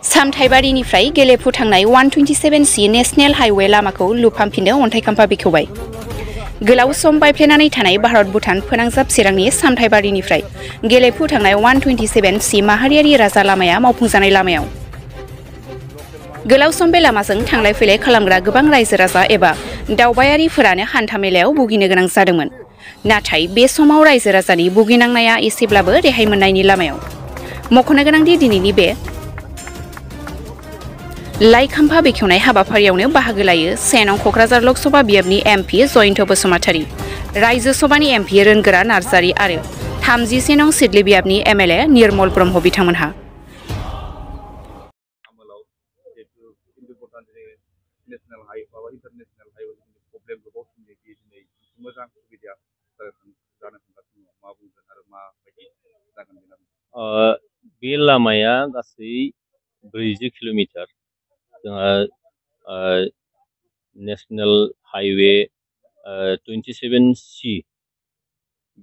सामथाइबारिनिफ्राय गेलेफु थांनाय 127C national highway लामाखौ लुफामफिननो अन्थाइ खाम्फा बेखेवबाय। गोलाव सम बायफ्लेनानै थानाय भारत भुटान फोनांजाब चिरांनि सामथाइबारिनिफ्राय गेलेफु थांनाय 127C माहारियारि राजा लामाया मावफुंजानाय लामायाव गोलाव सम बे लामाजों थांलाय फैलाय खालामग्रा गोबां रायजो राजा एबा दावबायारिफोरानो हान्थामेलायाव भुगिनो गोनां जादोंमोन। नाथाय बे समाव रायजो राजानि भुगिनांनाया एसेब्लाबो रेहाय मोननायनि लामायाव। मख'नो गोनांदि दिनैनि बे लाइखाम्फा बेखेवनाय हाबाफारियावनो बाहागो लायो 1 नं क'क्राझार लकसभा बियाबनि MP जयन्त बसुमतारी, रायजो सभानि MP रोनगोरा नार्जारी आरो 31 नं सिडली बियाबनि MLA निर्मल ब्रह्म बिथांमोनहा। बे लामाया गासै 40 किल'मिटार जोंहा नेशनेल हाइवे 27C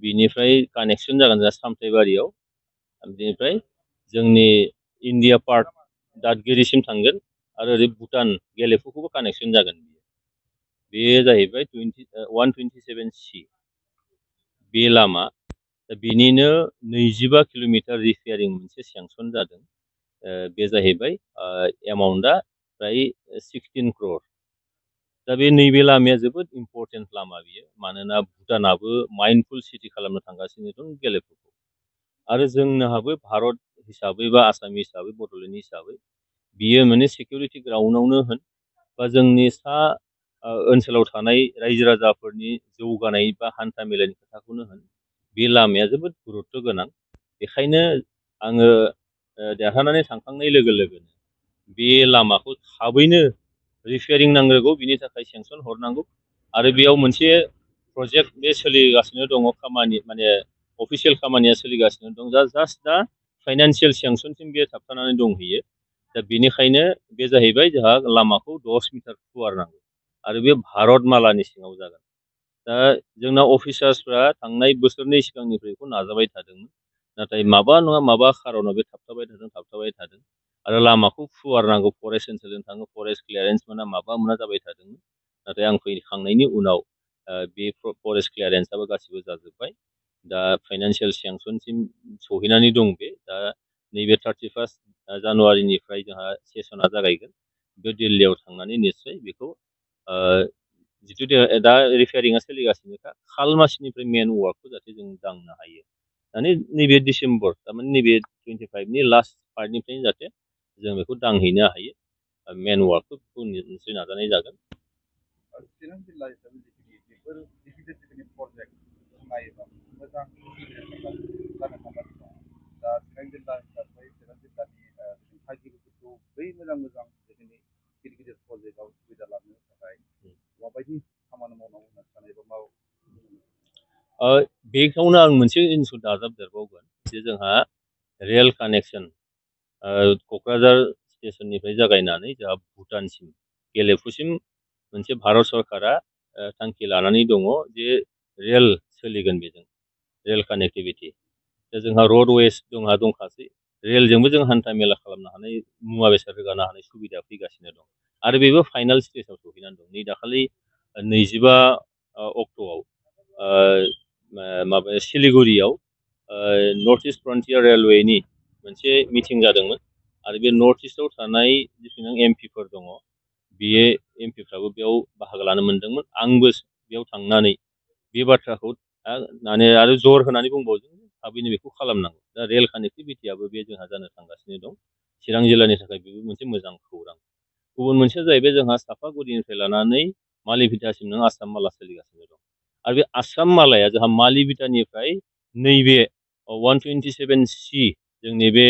बिनिफ्राय कानेक्सन जागोन जोंहा सामथाइबारियाव, बेनिफ्राय जोंनि इन्डिया पार्क दादगिरिसिम थांगोन आरो ओरै भुटान गेलेफुखौबो कानेक्सन जागोन। बेयो जाहैबाय 127C बे लामा। बिनिनो 25 किल'मिटार रिपेयारिं मोनसे सेंसन जादों। बे जाहैबाय एमाउन्टआ फ्राय 16 crore। दा बे नैबे लामाया जोबोद इम्परटेन्ट लामा बियो, मानोना भुटानाबो माइन्डफुल सिटि खालामनो थांगासिनो दं गेलेफुखौ। आरो जोंनोहाबो भारत हिसाबै बा आसाम हिसाबै बड'लेण्ड हिसाबै बियो माने सिकिउरिटि ग्राउन्डआवनो होन बा जोंनि सा ओनसोलाव थानाय रायजो राजाफोरनि जौगानाय बा हान्था मेलानि खोथाखौनो होन, बे लामाया जोबोद गुरुत्व गोनां। बेखायनो आङो देरहानानै थांखांनाय लोगो लोगोनो बे लामाखौ थाबैनो रिपेयारिं नांग्रोगौ, बिनि थाखाय सेंसन हरनांगौ। आरो बेयाव मोनसे प्रजेक्ट बे सोलिगासिनो दङ, खामानि माने अफिसियेल खामानिया सोलिगासिनो दं। जास्ट दा फाइनान्सियेल सेंसनसिम बे थाबथानानै दंहैयो। दा बेनिखायनो बे जाहैबाय जोंहा लामाखौ 10 मिटार फुवारनांगौ आरो बे भारत मालानि सिङाव जागोन। दा जोंना अफिसार्सफ्रा थांनाय बोसोरनै सिगांनिफ्राय बेखौ नाजाबाय थादोंमोन, नाथाय माबा नङा माबा खारनाव बे थाबथाबाय थादों आरो लामाखौ फुवारनांगौ, फरेस्ट ओनसोलजों थाङो, फरेस्ट क्लियारेन्स मोना माबा मोना जाबाय थादोंमोन। नाथाय आं फैखांनायनि उनाव बे फरेस्ट क्लियारेन्सआबो गासिबो जाजोब्बाय। दा फाइनान्सियेल सेंसनसिम सहैनानै दं। बे दा नैबे 31 जानुवारिनिफ्राय जोंहा सेसना जागायगोन। बे दिल्लीयाव थांनानै निस्सय बेखौ जिथु दा रिपेयारिंआ सोलिगासिनोखा, खालमासिनिफ्राय मेन वार्कखौ जाहाथे जों दांनो हायो। माने नैबे डिसेम्बर, थारमाने नैबे 25नि लास्ट पार्टनिफ्रायनो जाहाथे जों बेखौ दांहैनो हायो। मेन वार्कखौ निश्चय नाजानाय जागोन। चिरां जिल्ला हिसाबै बेफोर गिदिर प्रजेक्ट नायोबा मोजां जानो थांगासिनो दं। दा चिरां जिल्ला हिसाबै चिरां जिल्लानि थागिबिफोरखौ बै मोजां जिखिनि गिदिर प्रजेक्टआव सुबिदा लानो थाखाय माबायदि खामानि मावनांगौ होनना सानो एबा बेखौनो आं मोनसे जिनिसखौ दाजाबदेरबावगोन जे जोंहा रेल कानेक्सन क'क्राझार स्टेसननिफ्राय जागायनानै जोंहा भुटानसिम गेलेफुसिम मोनसे भारत सरकारा थांखि लानानै दङ जे रेल सोलिगोन, बेजों रेल कानेक्टिभिटि। दा जोंहा रडवेज दंखासै, रेलजोंबो जों हान्था मेला खालामनो हानाय, मुवा बेसाद रोगानो हानाय सुबिदा फैगासिनो दं आरो बेबो फाइनाल स्टेजाव सफैनानै दं। नै दाखालि 25 अक्ट'आव माबा सिलिगुरियाव नर्थ इस्ट फ्रन्टियार रेलवेनि मोनसे मिटिं जादोंमोन आरो बे नर्थ इस्टआव थानाय जिखिनि एमपिफोर दङ, बियो एमपिफ्राबो बेयाव बाहागो लानो मोनदोंमोन। आंबो बेयाव थांनानै बे बाथ्राखौ माने आरो जर होनानै बुंबावदों थाबैनो बेखौ खालामनांगौ। दा रेल कानेक्टिभिटियाबो बे जोंहा जानो थांगासिनो दं। चिरां जिल्लानि थाखाय बेबो मोनसे मोजां खौरां। गुबुन मोनसेया जाहैबाय जोंहा सापागुरिनिफ्राय लानानै मालिभिटासिम नों आसाम माला सोलिगासिनो दं आरो बे आसाम मालाया जोंहा मालिभिटानिफ्राय नैबे 127C जोंनि बे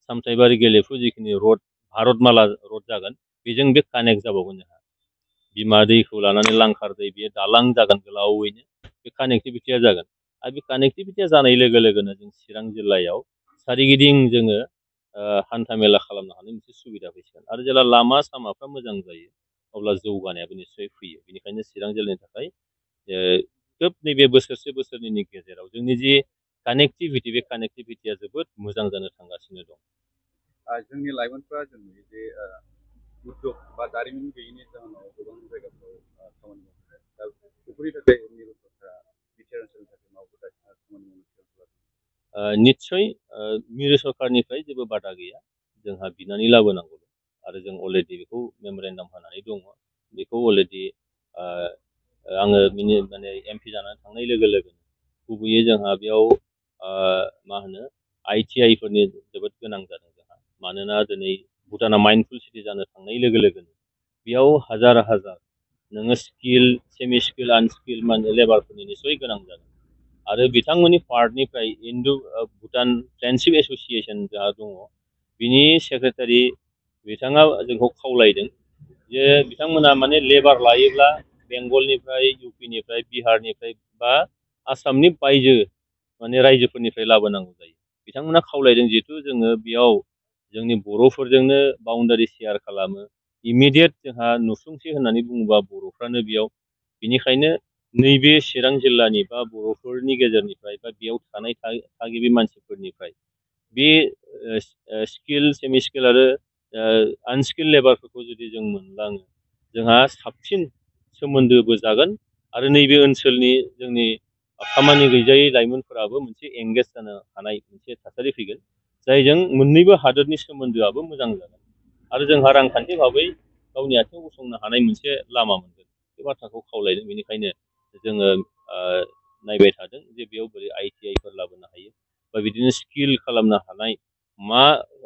सामथाइबारि गेलेफु जिखिनि रड, भारतमाला रड जागोन, बेजों बे कानेक्ट जाबावगोन। जोंहा बिमा दैखौ लानानै लांखार दै, बे दालां जागोन गोलावैनो, बे कानेक्टिभिटिया जागोन। आरो बे कानेक्टिभिटिया जानाय लोगो लोगोनो जों चिरां जिल्लायाव सारिगिदिं जोङो हान्था मेला खालामनो हानाय मोनसे सुबिदा फैसिगोन। आरो जेब्ला लामा सामाफ्रा मोजां जायो अब्ला जौगानायाबो निस्सय फैयो। बेनिखायनो चिरां जिल्लानि थाखाय खोब नैबे बोसोरनैनि गेजेराव जोंनि जि कानेक्टिभिटि, बे कानेक्टिभिटिया जोबोद मोजां जानो थांगासिनो दं। जोंनि लाइमोनफ्रा जों नुयो जे उद्योग बा दारिमिन गैयैनि जाहोनाव गोबां जायगाफ्राव खामानि मावनो हाया। दा बेफोरनि थाखाय मिरु सरकारा बिटिआर ओनसोलनि थाखाय मावबोगासिनो खामानि मावनो निस्सय मिरु सरकारनिफ्राय जेबो बादा गैया, जोंहा बिनानै लाबोनांगौ आरो जों अलरेडि बेखौ मेमरेन्डाम होनानै दङ। बेखौ अलरेडि आङो माने एमपि जानानै थांनाय लोगो लोगोनो गुबैयै जोंहा बेयाव मा होनो ITI फोरनि जोबोद गोनां जादों जोंहा, मानोना दिनै भुटाना माइन्डफुल सिटि जानो थांनाय लोगो लोगोनो बेयाव हाजार हाजार नोङो स्किल, सेमि स्किल, आनस्किल माने लेबारफोरनि निस्सय गोनां जादों। आरो बिथांमोननि पार्टनिफ्राय भुटान फ्रेन्डशिप एस'सिएसन जोंहा दङ, बिनि सेक्रेटारि बिथाङा जोंखौ खावलायदों जे बिथांमोना माने लेबार लायोब्ला बेंगलनिफ्राय, इउपिनिफ्राय, बिहारनिफ्राय बा आसामनि बायजो माने रायजोफोरनिफ्राय लाबोनांगौ जायो। बिथांमोना खावलायदों जिहेथु जोङो बेयाव जोंनि बर'फोरजोंनो बाउन्डारि शेयार खालामो, इमिडियेट जोंहा नुसुंसे होननानै बुङोबा बर'फ्रानो बेयाव, बिनिखायनो नैबे चिरां जिल्लानि बा बर'फोरनि गेजेरनिफ्राय बा बेयाव थानाय थागिबि मानसिफोरनिफ्राय बे स्किल, सेमि स्किल आरो आनस्किल लेबारफोरखौ जुदि जों मोनलाङो, जोंहा साबसिन सोमोन्दोबो जागोन आरो नैबे ओनसोलनि जोंनि खामानि गैजायै लाइमोनफोराबो मोनसे एंगेज जानो हानाय मोनसे थासारि फैगोन, जायजों मोननैबो हादोरनि सोमोन्दोआबो मोजां जागोन आरो जोंहा रांखान्थि भाबै गावनि आथिङाव गसंनो हानाय मोनसे लामा मोनगोन। बे बाथ्राखौ खावलायदों। बेनिखायनो जोङो नायबाय थादों जे बेयाव बोरै ITI फोर लाबोनो हायो बा बिदिनो स्किल खालामनो हानाय मा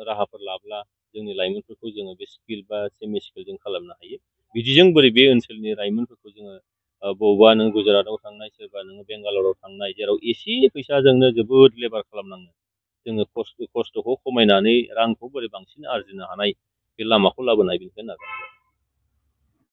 राहाफोर लाब्ला जोंनि लाइमोनफोरखौ जोङो बे स्किल बा सेमि स्किलजों खालामनो हायो, बिदिजों बोरै बे ओनसोलनि लाइमोनफोरखौ जोङो बबावबा नों गुजरातआव थांनाय, सोरबा नोङो बेंगालराव थांनाय, जेराव एसे फैसाजोंनो जोबोद लेबार खालामनाङो, जोङो खस्थ'खौ खमायनानै रांखौ बोरै बांसिन आरजिनो हानाय बे लामाखौ लाबोनाय, बेनिखायनो नाजानाय जादों।